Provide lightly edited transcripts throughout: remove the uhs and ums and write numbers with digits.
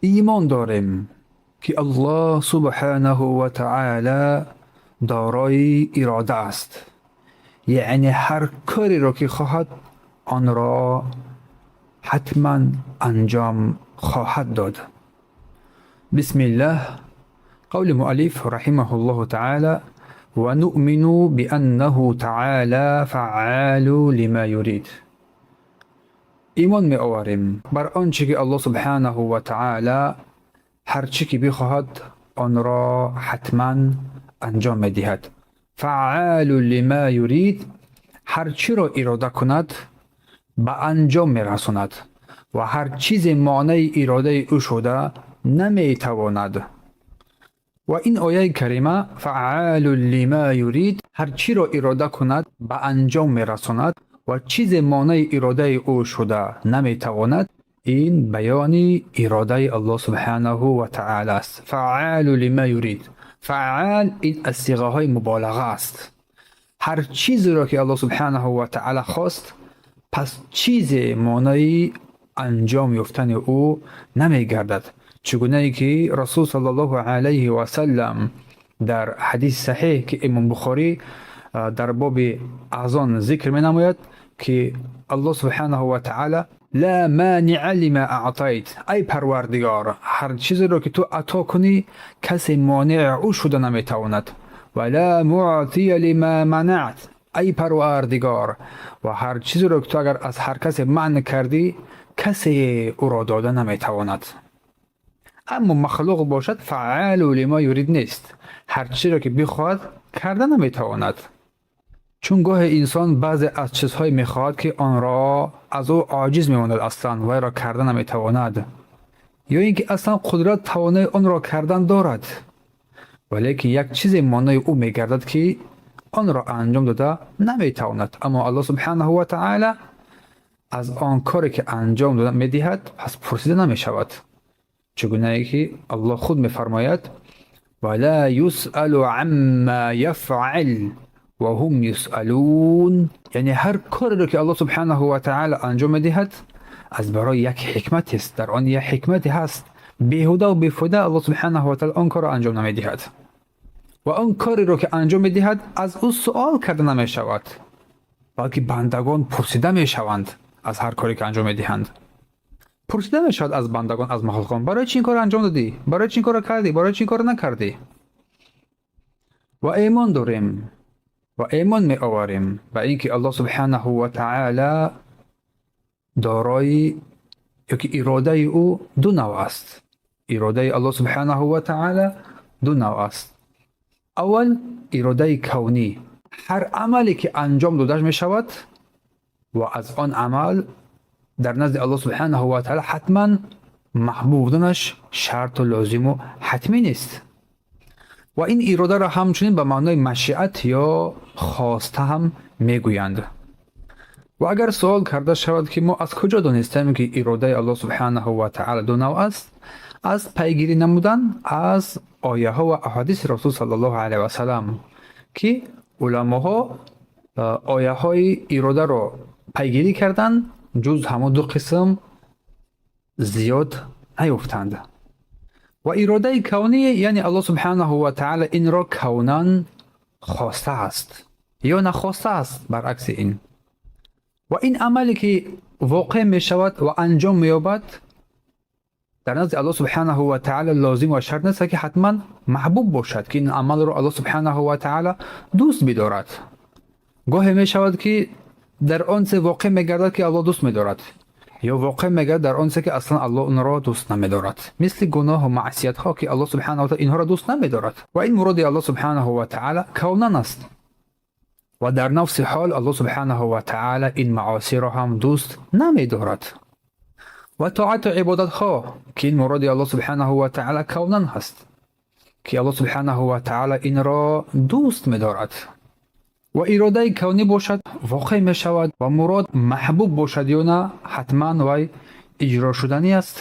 Имон дорем, ки Аллоҳ субҳонаҳу ва таъоло дорои ирода аст, яъне ҳар кореро ки хоҳад, онро ҳатман анҷом хоҳад дод. Бисмиллаҳ. Қавли муаллиф раҳимаҳуллоҳу таъоло: ва нуъмину бианнаҳу таъоло фаъъолу лима юрид. Имон меоварем бар он чӣ ки Аллоҳ субҳонаҳу ва таъоло ҳар чӣ ки бихоҳад, онро ҳатман анҷом медиҳад. Фаъъолу лима юрид, ҳар чиро ирода кунад, ба анҷом мерасонад ва ҳар чизе монеи иродаи ӯ шуда наметавонад. Ва ин ояи карима, фаъъолу лима юрид, ҳар чиро ирода кунад, ба анҷом мерасонад ва чизе монеи иродаи ӯ шуда наметавонад, ин баёни иродаи Аллоҳ субҳонаҳу ва таъоло аст. Фаъъолу лима юрид, фаъъол ин аз сиғаҳои муболиға аст. Ҳар чизеро ки Аллоҳ субҳонаҳу ва таъоло хост, пас чизе монеи анҷом ёфтани ӯ намегардад. Чӣ гунае ки Расул саллаллоҳу алайҳи васаллам дар ҳадиси саҳеҳ, ки Имом Бухорӣ дар боби азон зикр менамояд, ки Аллоҳ субҳонаҳу ва таъоло: ла монеа лима аътайт, ай Парвардигор, ҳар чизеро ки ту ато кунӣ, касе монеи ӯ шуда наметавонад, ва ла муътия лима манаат, ай Парвардигор, ва ҳар чизеро ки ту агар аз ҳар касе манъ кардӣ, касе ӯро дода наметавонад. Аммо махлуқ бошад, фаъъолу лима юрид нест, ҳар чизеро ки бихоҳад, карда наметавонад. Чун гоҳе инсон баъзе аз чизҳое мехоҳад, ки онро аз ӯ оҷиз мемонад, аслан вайро карда наметавонад, ё ин ки аслан қудрат, тавонои онро кардан дорад, валекин як чизе монеи ӯ мегардад, ки онро анҷом дода наметавонад. Аммо Аллоҳ субҳонаҳу ва таъоло аз он коре ки анҷом дода медиҳад, пас пурсида намешавад. Чӣ гунае ки Аллоҳ худ мефармояд: ва ла юсъалу амма яфъал ва ҳум юсъалун. Яъне ҳар кореро ки Аллоҳ субҳонаҳу ва таъоло анҷом медиҳад, аз барои як ҳикматест, дар он як ҳикмате ҳаст. Беҳудаву бефоида Аллоҳ субҳонаҳу ва таъоло он корро анҷом намедиҳад ва он кореро ки анҷом медиҳад, аз ӯ суол карда намешавад, балки бандагон пурсида мешаванд. Аз ҳар коре ки анҷом медиҳанд, пурсида мешавад аз бандагон, аз махлуқон: барои чӣ ин корро анҷом додӣ, барои чӣ ин корро кардӣ, барои чӣ ин корро накардӣ? Ва имон дорем ва имон меоварем ба ин ки Аллоҳ субҳонаҳу ва таъоло дорои ё ки иродаи ӯ ду навъ аст. Иродаи Аллоҳ субҳонаҳу ва таъоло ду навъ аст. Аввал, иродаи кавнӣ: ҳар амале ки анҷом дода мешавад ва аз он амал дар назди Аллоҳ субҳонаҳу ва таъоло ҳатман маҳбуб буданаш шарту лозиму ҳатмӣ нест. Ва ин иродаро ҳамчунин ба маънои машиат ё хоста ҳам мегӯянд. Ва агар суол карда шавад, ки мо аз куҷо донистаем, ки иродаи Аллоҳ субҳонаҳу ва таъоло ду навъ аст, аз пайгирӣ намудан аз ояҳо ва аҳодиси Расул саллаллоҳу алайҳи васалам, ки уламоҳо ояҳои иродаро пайгирӣ карданд, ҷуз ҳамон ду қисм зиёд наёфтанд. Ва иродаи кавнӣ, яъне Аллоҳ субҳонаҳу ва таъоло инро кавнан хостааст ё нахостааст, баръакси ин. Ва ин амале ки воқеъ мешавад ва анҷом меёбад, дар назди Аллоҳ субҳонаҳу ва таъоло лозим ва шарт нест, ки ҳатман маҳбуб бошад, ки ин амалро Аллоҳ субҳонаҳу ва таъоло дӯст бидорад. Гоҳе мешавад, ки дар он се воқеъ мегардад, ки Аллоҳ дӯст медорад, ё воқеъ мегардад дар он се, ки аслан Аллоҳ онро дӯст намедорад, мисли гуноҳу маъсиятҳо, ки Аллоҳ субҳанаҳу ва таъола инҳоро дӯст намедорад. Ва ин муроди Аллоҳ субҳанаҳу ва таъола кавнан аст ва дар нафси ҳол Аллоҳ субҳанаҳу ва таъола ин маосиро ҳам дӯст намедорад. Ва тоату ибодатҳо, ки ин муроди Аллоҳ субҳанаҳу ва таъола кавнан ҳаст, ки Аллоҳ субҳанаҳу ва таъола инро дӯст медорад. Ва иродаи кавнӣ бошад, воқеъ мешавад ва мурод маҳбуб бошад ё на, ҳатман вай иҷро шуданӣ аст,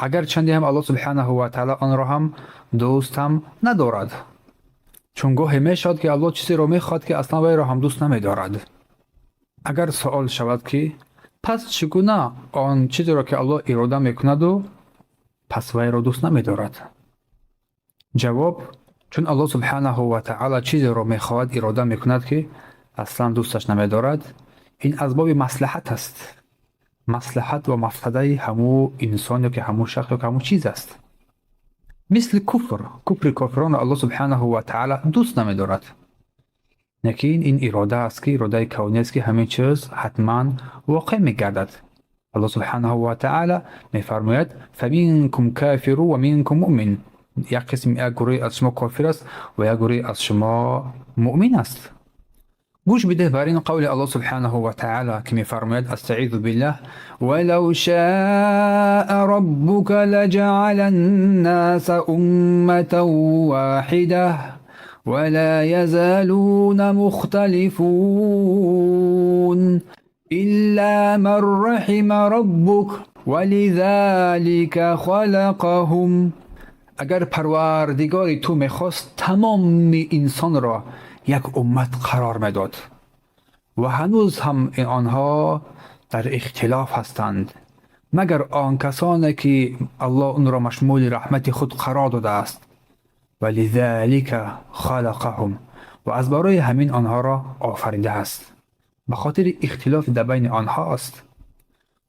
агарчанде ҳам Аллоҳ субҳанаҳу ва таъола онро ҳам дӯст ҳам надорад. Чун гоҳе мешавад, ки Аллоҳ чизеро мехоҳад, ки аслан вайро ҳам дӯст намедорад. Агар суол шавад, ки пас чӣ гуна он чизеро ки Аллоҳ ирода мекунаду Пас вайро дӯст намедорад. Ҷавоб: чун Аллоҳ субҳанаҳу ва таъала чизеро мехоҳад, ирода мекунад, ки аслан дӯсташ намедорад, ин аз боби маслиҳат аст. Маслиҳат ва мафсадаи ҳамун инсон ё ки ҳамун шахс ё ки ҳамун чиз аст. Мисли куфр, куфри кофиронро Аллоҳ субҳанаҳу ва таъала дӯст намедорад. Лекин ин ирода аст, ки иродаи кавнӣ аст, ки ҳамин чиз ҳатман воқеъ мегардад. Аллоҳ субҳанаҳу ва таъала мефармояд: فمنكم كافر ومنكم مؤمن. Як қисм, як гурӯҳе аз шумо кофир аст ва як гурӯҳе аз шумо муъмин аст. Гӯш бидеҳ бар ин қавли Аллоҳ субҳанаҳу ва таъала, ки мефармояд: أستعيذ بالله: ولو شاء ربك لجعل الناس أمة واحدة ولا يزالون مختلفون إلا من رحم ربك ولذلك خلقهم. Агар Парвардигори ту мехост, тамоми инсонро як уммат қарор медод ва ҳанӯз ҳам онҳо дар ихтилоф ҳастанд, магар он касоне ки Аллоҳ онро машмули раҳмати худ қарор додааст. ولذلك خلقهم. Ва аз барои ҳамин онҳоро офаридааст, ба хотири ихтилоф дар байни онҳост.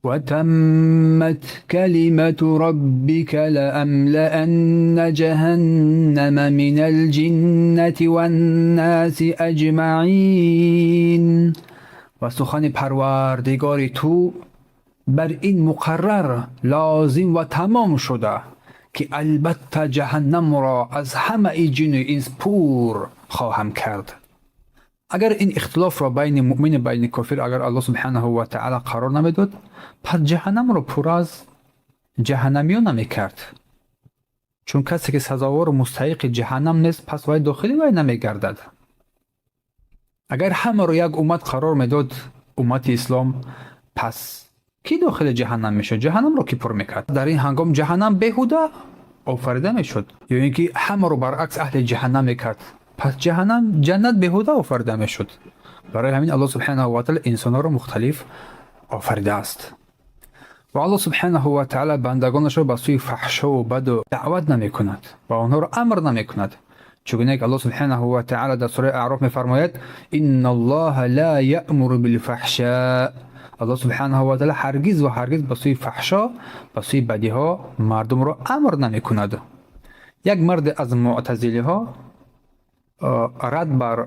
وتمت كلمة ربك لأملأن جهنم من الجنة والناس أجمعين. Ва сухани Парвардигори ту бар ин муқаррар, лозим ва тамом шуда, ки албатта ҷаҳаннамро аз ҳамаи ҷину инс пур хоҳам кард. Агар ин ихтилофро байни муъмину байни кофир агар Аллоҳ субҳанаҳу ва таъала қарор намедод, пас ҷаҳаннамро пур аз ҷаҳаннамиён намекард, чун касе ки сазовору мустаҳиқи ҷаҳаннам нест, пас вай дохили вай намегардад. Агар ҳамаро як уммат қарор медод, уммати ислом, пас кӣ дохили ҷаҳаннам мешуд? Ҷаҳаннамро кӣ пур мекард? Дар ин ҳангом ҷаҳаннам беҳуда офарида мешуд. Ё ин ки ҳамаро баръакс аҳли ҷаҳаннам мекард, пас ҷаҳаннам, ҷаннат беҳуда офарида мешуд. Барои ҳамин Аллоҳ субҳанаҳу ва таала инсонҳоро мухталиф офаридааст. Ва Аллоҳ субҳанаҳу ва таала бандагонашро ба сӯи фаҳшову баду даъват намекунад ва онҳоро амр намекунад, чугуне ки Аллоҳ субҳанаҳу ва таала дар сураи Аъроф мефармояд: إن الله لا يأمر بالفحشاء. Аллоҳ субҳанаҳу ва таала ҳаргиз ва ҳаргиз ба сӯи фаҳшо, ба сӯи бадиҳо мардумро амр намекунад. Як марде аз муътазилиҳо рад бар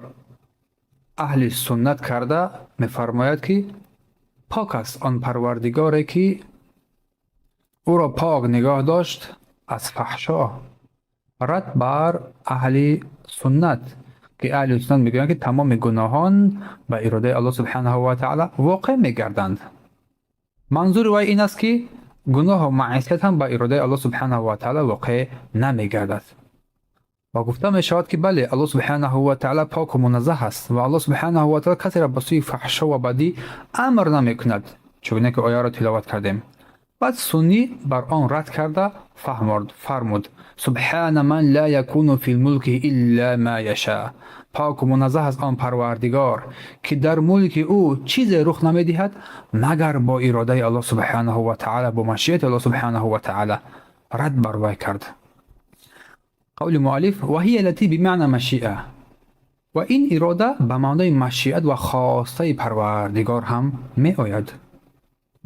аҳли суннат карда мефармояд, ки пок аст он Парвардигоре, ки ӯро пок нигоҳ дошт аз фаҳшо. Рад бар аҳли суннат, ки аҳли суннат мегӯянд, ки тамоми гуноҳон ба иродаи Аллоҳ субҳанаҳу ва таъала воқеъ мегарданд. Манзури вай ин аст, ки гуноҳу маъсият ҳам ба иродаи Аллоҳ субҳанаҳу ва таъала воқеъ намегардад. Ва гуфта мешавад, ки бале, Аллоҳ субҳанаҳу ва таъала поку муназзаҳ аст ва Аллоҳ субҳанаҳу ва таъала касеро ба сӯи фаҳшо ва бадӣ амр намекунад, чугуне ки ояро тиловат кардем. Баъд суннӣ бар он рад карда фармуд: سبحان من لا يكون في ملكه إلا ما يشاء. Поку муназзаҳ аст он Парвардигор, ки дар мулки ӯ чизе рух намедиҳад, магар бо иродаи Аллоҳ субҳанаҳу ва таъала, бо машиати Аллоҳ субҳанаҳу ва таъала. Рад бар вай кард. Қавли муаллиф: وهي التي بمعنى المشيئة. Ва ин ирода ба маънои машиат ва хостаи Парвардигор ҳам меояд,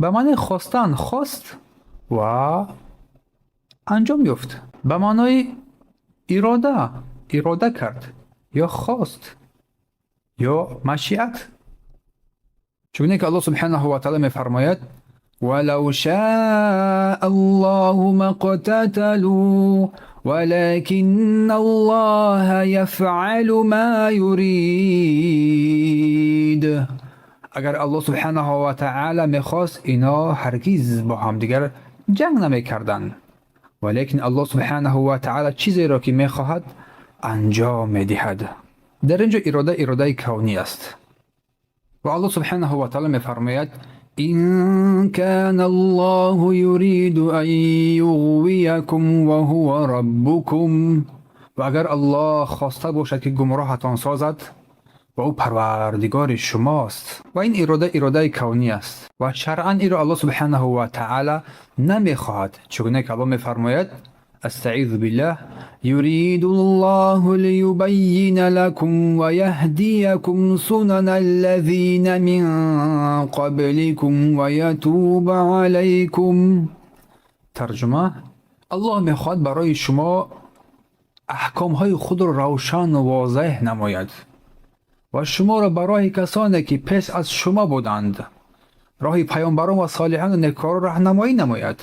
ба маънои хостан, хост ва анҷом ёфт, ба маънои ирода, ирода кард ё хост ё машиат, чугуне ки Аллоҳ субҳанаҳу ва таъала мефармояд: ولو شاء الله ما اقتتلوا ولكن الله يفعل ما يريد. Агар Аллоҳ субҳанаҳу ва таъала мехост, ино ҳаргиз бо ҳамдигар ҷанг намекарданд, валекин Аллоҳ субҳанаҳу ва таъала чизеро ки мехоҳад, анҷом медиҳад. Дар ин ҷо ирода иродаи кавнӣ аст. Ва Аллоҳ субҳанаҳу ва таъала мефармояд: إن كان الله يريد أن يغويكم وهو ربكم. Ва агар Аллоҳ хоста бошад, ки гумроҳатон созад. ва ӯ парвардигори шумост. Ва ин ирода иродаи кавнӣ аст ва шаръан инро Аллоҳ субҳанаҳу ва таъала намехоҳад, чугуна ки Аллоҳ мефармояд: أستعيذ بالله يريد الله ليبين لكم ويهديكم سنن الذين من قبلكم ويتوب عليكم. Тарҷума: Аллоҳ мехоҳад барои шумо аҳкомҳои худро равшану возеҳ намояд ва шуморо ба роҳи касоне ки пеш аз шумо буданд, роҳи паёмбарон ва солиҳону неккорон раҳнамоӣ намояд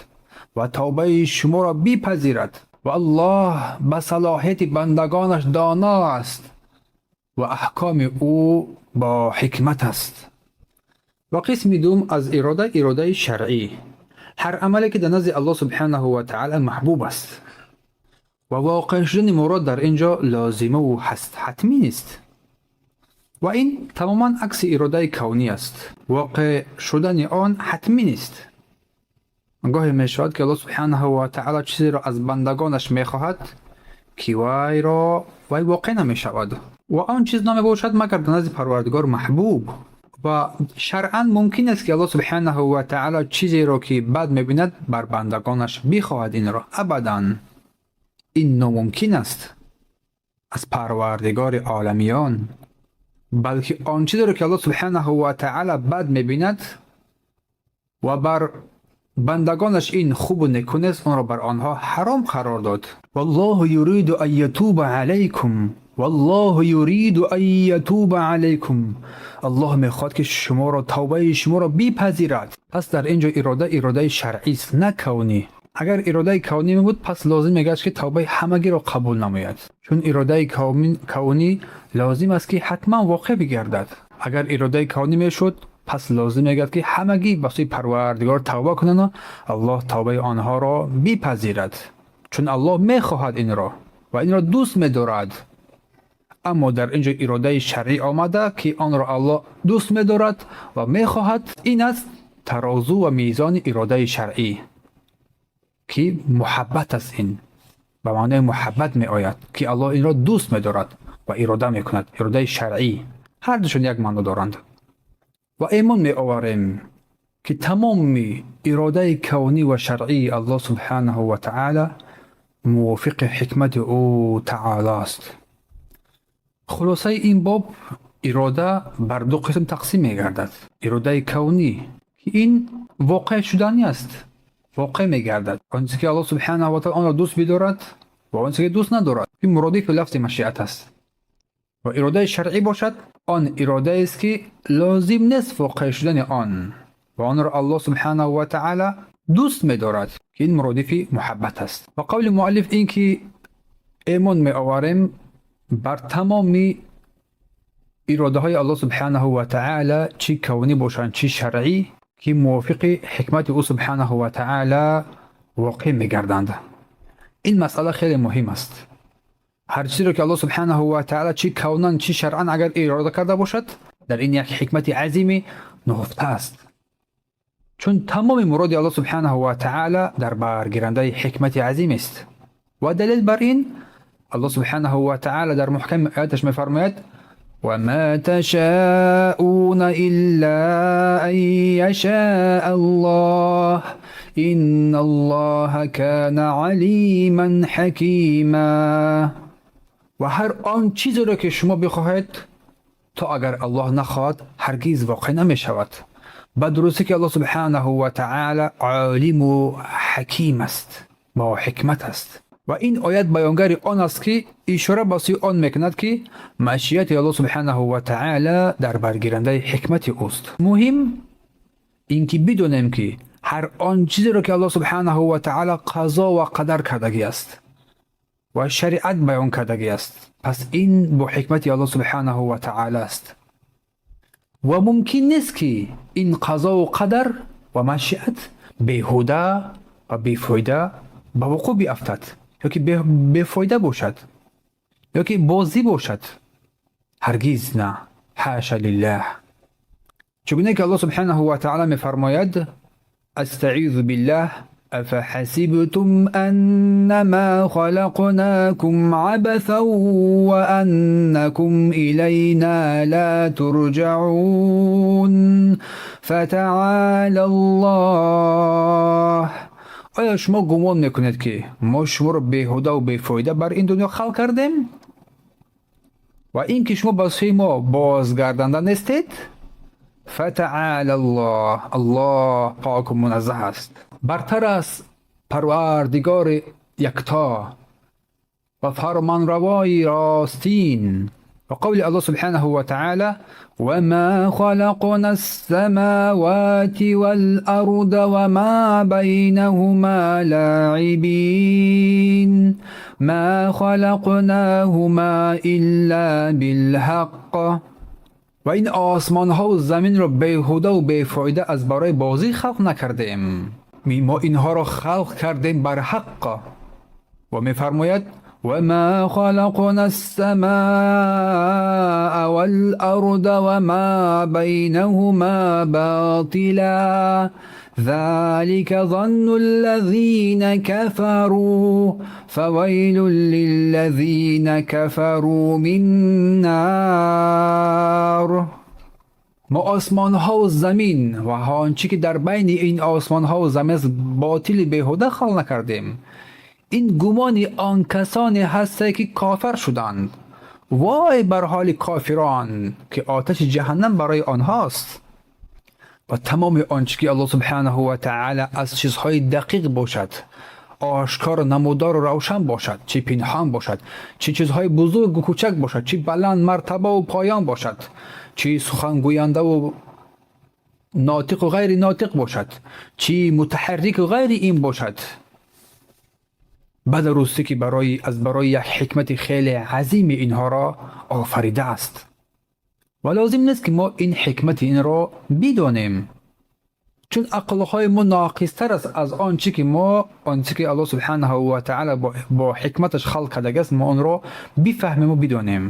ва тавбаи шуморо бипазирад. Ва Аллоҳ ба салоҳияти бандагонаш доно аст ва аҳкоми ӯ бо ҳикмат аст. Ва қисми дуюм аз ирода, иродаи шаръӣ: ҳар амале ки дар назди Аллоҳ субҳанаҳу ва таъала маҳбуб аст ва воқеъ шудани мурод дар ин ҷо лозимаву ҳатмӣ нест. Ва ин тамоман акси иродаи кавнӣ аст, воқеъ шудани он ҳатмӣ нест. Гоҳе мешавад, ки Аллоҳ субҳанаҳу ва таъала чизеро аз бандагонаш мехоҳад, ки вайро вай воқеъ намешавад ва он чиз намебошад, магар дар назди Парвардигор маҳбуб. Ва шаръан мумкин аст, ки Аллоҳ субҳанаҳу ва таъала чизеро, ки бад мебинад, бар бандагонаш бихоҳад? Инро абадан, ин номумкин аст аз Парвардигори оламиён. Балки он чизеро, ки Аллоҳ субҳанаҳу ва таъала бад мебинад ва бар бандагонаш ин хубу неку нест, онро бар онҳо ҳаром қарор дод. والله يريد أن يتوب عليكم، والله يريد أن يتوب عليكم. Аллоҳ мехоҳад, ки шуморо, тавбаи шуморо бипазирад. Пас дар ин ҷо ирода иродаи шаръист, на кавнӣ. Агар иродаи кавнӣ мебуд, пас лозим мегашт, ки тавбаи ҳамагиро қабул намояд, чун иродаи кавнӣ лозим аст, ки ҳатман воқеъ бигардад. Агар иродаи кавнӣ мешуд, пас лозим мегардад, ки ҳамагӣ ба сӯи Парвардигор тавба кунанду Аллоҳ тавбаи онҳоро бипазирад, чун Аллоҳ мехоҳад инро ва инро дӯст медорад. Аммо дар ин ҷо иродаи шаръӣ омада, ки онро Аллоҳ дӯст медорад ва мехоҳад. Ин аст тарозу ва мезони иродаи шаръӣ, ки муҳаббат аст. Ин ба маънои муҳаббат меояд, ки Аллоҳ инро дӯст медорад ва ирода мекунад. Иродаи шаръӣ, ҳардушон як маъно доранд. Ва имон меоварем, ки тамоми иродаи кавнӣ ва шаръии Аллоҳ субҳанаҳу ва таъала мувофиқи ҳикмати ӯ таолост. Хулосаи ин боб: ирода бар ду қисм тақсим мегардад. Иродаи кавнӣ, ки ин воқеъ шуданӣ аст, воқеъ мегардад, он чизе ки Аллоҳ субҳанаҳу ва таъала онро дӯст бидорад ва он чизе ки дӯст надорад, ки муродифи лафзи машиат аст. Ва иродаи шаръӣ бошад, он иродаест, ки лозим нест воқеъ шудани он ва онро Аллоҳ субҳанаҳу ва таъала дӯст медорад, ки ин муродифи муҳаббат аст. Ва қавли муаллиф ин ки эмон меоварем бар тамоми иродаҳои Аллоҳ субҳанаҳу ва таъала, чӣ кавнӣ бошанд, чӣ шаръӣ, ки мувофиқи ҳикмати ӯ субҳанаҳу ва таъала воқеъ мегарданд. Ин масъала хеле муҳим аст. Ҳар чизеро, ки Аллоҳ субҳанаҳу ва таъала чӣ кавнан, чӣ шаръан агар ирода карда бошад, дар ин як ҳикмати азиме нуҳуфта аст, чун тамоми муроди Аллоҳ субҳанаҳу ва таъала дар баргирандаи ҳикмати азимест. Ва далел бар ин, Аллоҳ субҳанаҳу ва таъала дар муҳками ояташ мефармояд: وما تشاءون إلا أن يشاء الله إن الله كان عليما حكيما. Ва ҳар он чизеро, ки шумо бихоҳед, то агар Аллоҳ нахоҳад, ҳаргиз воқеъ намешавад. Ба дурустӣ, ки Аллоҳ субҳанаҳу ва таъала олиму ҳаким аст, бо ҳикмат аст. Ва ин оят баёнгари он аст, ки ишора ба сӯи он мекунад, ки машиати Аллоҳ субҳанаҳу ва таъала дар баргирандаи ҳикмати ӯст. Муҳим ин ки бидонем, ки ҳар он чизеро, ки Аллоҳ субҳанаҳу ва таъала қазо ва қадар кардагӣ аст ва шариат баён кардагӣ аст, пас ин бо ҳикмати Аллоҳ субҳанаҳу ва таъала аст ва мумкин нест, ки ин қазову қадар ва машиат беҳуда ва бефоида ба вуқӯъ биафтад ё ки бефоида бошад, ё ки бозӣ бошад. Ҳаргиз на, حاشا لله. Чугуне ки Аллоҳ субҳанаҳу ва таъала мефармояд: أستعيذ بالله. أفحسبتم أنما خلقناكم عبثا وأنكم إلينا لا ترجعون فتعالى الله. Оё шумо гумон мекунед, ки мо шуморо беҳудаву бефоида бар ин дунё халқ кардем ва ин ки шумо ба сӯи мо бозгарданда нестед? فتعالى الله, Аллоҳ поку муназзаҳ аст, бартар аст Парвардигори якто ва фармонравои ростин. وقول الله سبحانه وتعالى: وما خلقنا السماوات والأرض وما بينهما لاعبين ما خلقناهما إلا بالحق. Ва ин осмонҳову заминро беҳудаву бефоида аз барои бозӣ халқ накардем, мо инҳоро халқ кардем бар ҳақ. Ва мефармояд: وما خلقنا السماء والأرض وما بينهما باطلا ذلك ظن الذين كفروا فويل للذين كفروا من نار. Мо осмонҳову замин ва он чӣ ки дар байни ин осмонҳову замин аст, ботили беҳуда халқ накардем. Ин гумони он касоне ҳасте, ки кофир шуданд. Вой бар ҳоли кофирон, ки оташи ҷаҳаннам барои онҳост. Ва тамоми он чӣ ки Аллоҳ سبحانه وتعالى аз чизҳои дақиқ бошад, ошкор, намудору равшан бошад, чӣ пинҳон бошад, чӣ чизҳои бузургу кӯчак бошад, чӣ баланд мартабаву поён бошад, чӣ сухангӯяндаву нотиқу ғайри нотиқ бошад, чӣ мутаҳаррику ғайри ин бошад, ба дурустӣ ки аз барои як ҳикмати хеле азими инҳоро офаридааст ва лозим нест, ки мо ин ҳикмати инро бидонем, чун ақлҳои мо ноқистар аст аз он чӣ ки мо он чӣ ки Аллоҳ سبحانه وتعالى бо ҳикматаш халқ кардагааст, мо онро бифаҳмему бидонем.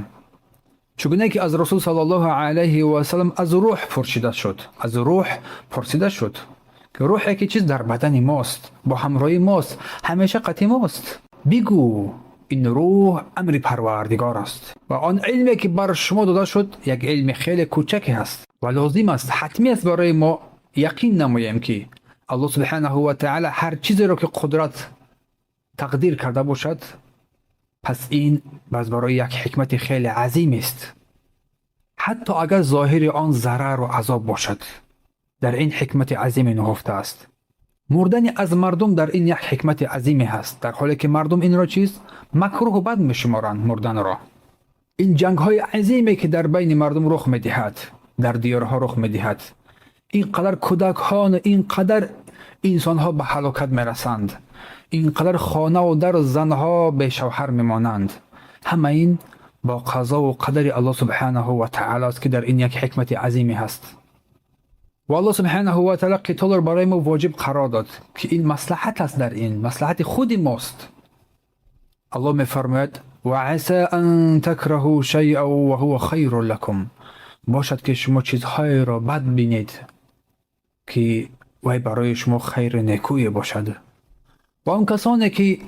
Чугуне ки аз Расул صلى الله عليه وسلم аз рӯҳ пурсида шуд, аз рӯҳ пурсида шуд, ки рӯҳе ки чиз дар бадани мост, бо ҳамроҳи мост, ҳамеша қатъи мост, бигӯ: ин рӯҳ амри Парвардигор аст ва он илме ки бар шумо дода шуд, як илми хеле кӯчаке ҳаст. Ва лозим аст, ҳатмӣ аст барои мо яқин намоем, ки Аллоҳ سبحانه وتعالى ҳар чизеро ки қудрат тақдир карда бошад, пас ин баз барои як ҳикмати хеле азимест, ҳатто агар зоҳири он зарару азоб бошад, дар ин ҳикмати азиме нуҳуфта аст. Мурдани аз мардум дар ин як ҳикмати азиме ҳаст, дар ҳоле ки мардум инро чиз макрӯҳу бад мешуморанд мурданро. Ин ҷангҳои азиме ки дар байни мардум рух медиҳад, дар диёрҳо рух медиҳад, ин қадар кӯдакҳону ин қадар инсонҳо ба ҳалокат мерасанд, ин қадар хонаву дару занҳо бешавҳар мемонанд, ҳама ин бо қазову қадари Аллоҳ سبحانه وتعالى аст, ки дар ин як ҳикмати азиме ҳаст. Ва Аллоҳ سبحانه وتعالى қитолро барои мо воҷиб қарор дод, ки ин маслиҳат аст, дар ин маслиҳати худи мост. Аллоҳ мефармояд: وعسى أن تكرهوا شيئا وهو خير لكم. Бошад, ки шумо чизҳоеро бад бинед, ки вай барои шумо хайри некӯе бошад. Ва он касоне ки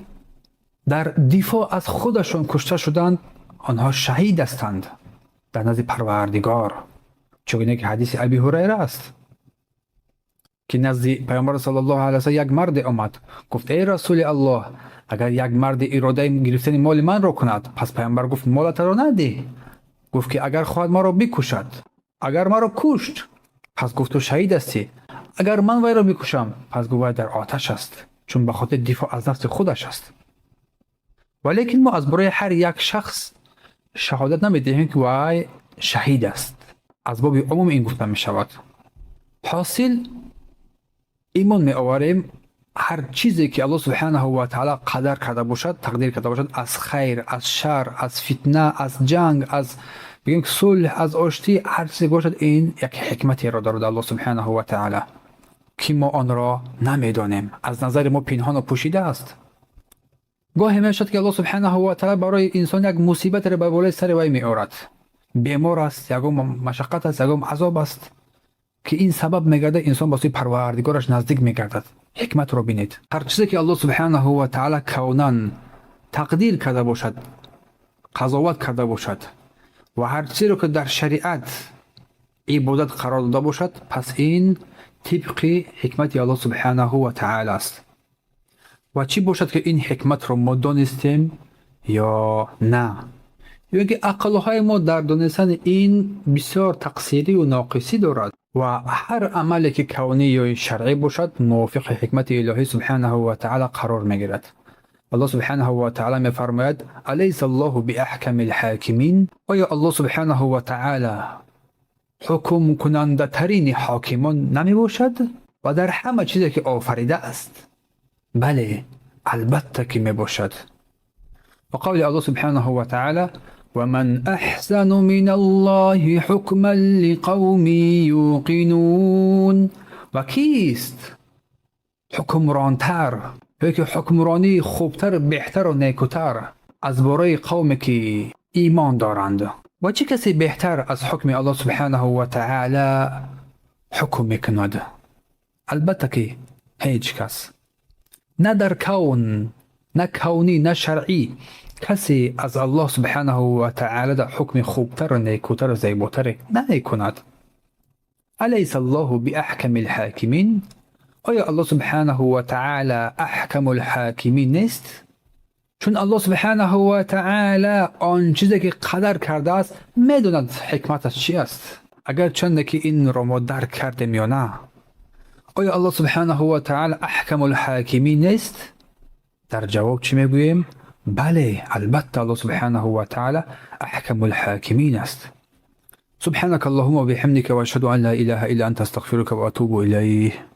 дар дифоъ аз худашон кушта шуданд, онҳо шаҳид ҳастанд дар назди Парвардигор, чугуне ки ҳадиси Аби Ҳурайра аст, ки назди Паёмбар صلى الله عليه وسلم як марде омад, гуфт: «Эй Расули Аллоҳ, агар як марде иродаи гирифтани моли манро кунад?» Пас Паёмбар гуфт: «Молатаро надиҳ». Гуфт, ки агар хоҳад маро бикушад, агар маро кушт? Пас гуфт: «Ту шаҳид ҳастӣ. Агар ман вайро бикушам?» Пас гуфт: «Вай дар оташ аст, чун ба хотири дифоъ аз нафси худаш аст». Валекин мо аз барои ҳар як шахс шаҳодат намедиҳем, ки вай шаҳид аст. Аз боби умум ин гуфта мешавад. Ҳосил, имон меоварем: ҳар чизе ки Аллоҳ سبحانه وتعالى қадар карда бошад, тақдир карда бошад, аз хайр, аз шар, аз фитна, аз ҷанг, аз бигем сулҳ, аз оштӣ, ҳар чизе бошад, ин як ҳикматеро дорад Аллоҳ سبحانه وتعالى, ки мо онро намедонем, аз назари мо пинҳону пӯшида аст. Гоҳе мешавад, ки Аллоҳ سبحانه وتعالى барои инсон як мусибатеро ба болои сари вай меорад, бемор аст, ягон машаққат аст, ягон азоб аст, ки ин сабаб мегардад, инсон ба сӯи Парвардигораш наздик мегардад. Ҳикматро бинед. Ҳар чизе ки Аллоҳ субҳанаҳу ва таъала кавнан тақдир карда бошад, қазоват карда бошад ва ҳар чизеро ки дар шариат ибодат қарор дода бошад, пас ин тибқи ҳикмати Аллоҳ субҳанаҳу ва таъала аст. Ва чӣ бошад, ки ин ҳикматро мо донистем ё на, ё ин ки ақлҳои мо дар донистани ин бисёр тақсирию ноқисӣ дорад. Ва ҳар амале ки кавнӣ ё шаръӣ бошад, мувофиқи ҳикмати илоҳӣ субҳанаҳу ва таъала қарор мегирад. Аллоҳ субҳанаҳу ва таъала мефармояд: أليس الله بأحكم الحاكمين. Оё Аллоҳ субҳанаҳу ва таъала ҳукмкунандатарини ҳокимон намебошад ва дар ҳама чизе ки офаридааст? Бале, албатта ки мебошад. Ва қавли Аллоҳ субҳанаҳу ва таъала: ومن أحسن من الله حكما لقوم يوقنون. Ва кист ҳукмронтар ё ки ҳукмронии хубтар, беҳтару некутар аз бораи қавме ки имон доранд? Ва чӣ касе беҳтар аз ҳукми Аллоҳ субҳанаҳу ва таъала ҳукм мекунад? Албатта ки ҳеҷ кас, на дар кавн, на кавнӣ, на шаръӣ, касе аз Аллоҳ субҳанаҳу ва таъала дар ҳукми хубтару некутару зеботаре намекунад. أليس الله بأحكم الحاكمين. Оё Аллоҳ субҳанаҳу ва таъала أحكم الحاكمين нест? Чун Аллоҳ субҳанаҳу ва таъала он чизе ки қадар кардааст, медонад ҳикматаш чи аст, агарчанде ки инро мо дарк кардем ё на. Оё Аллоҳ субҳанаҳу ва таъала أحكم الحاكمين нест? Дар ҷавоб чӣ мегӯем? Бале, албатта, Аллоҳ субҳанаҳу ва таъала أحكم الحاكمين аст. سبحانك اللهم وبحمدك وأشهد أن لا إله إلا أنت أستغفرك وأتوب إليه.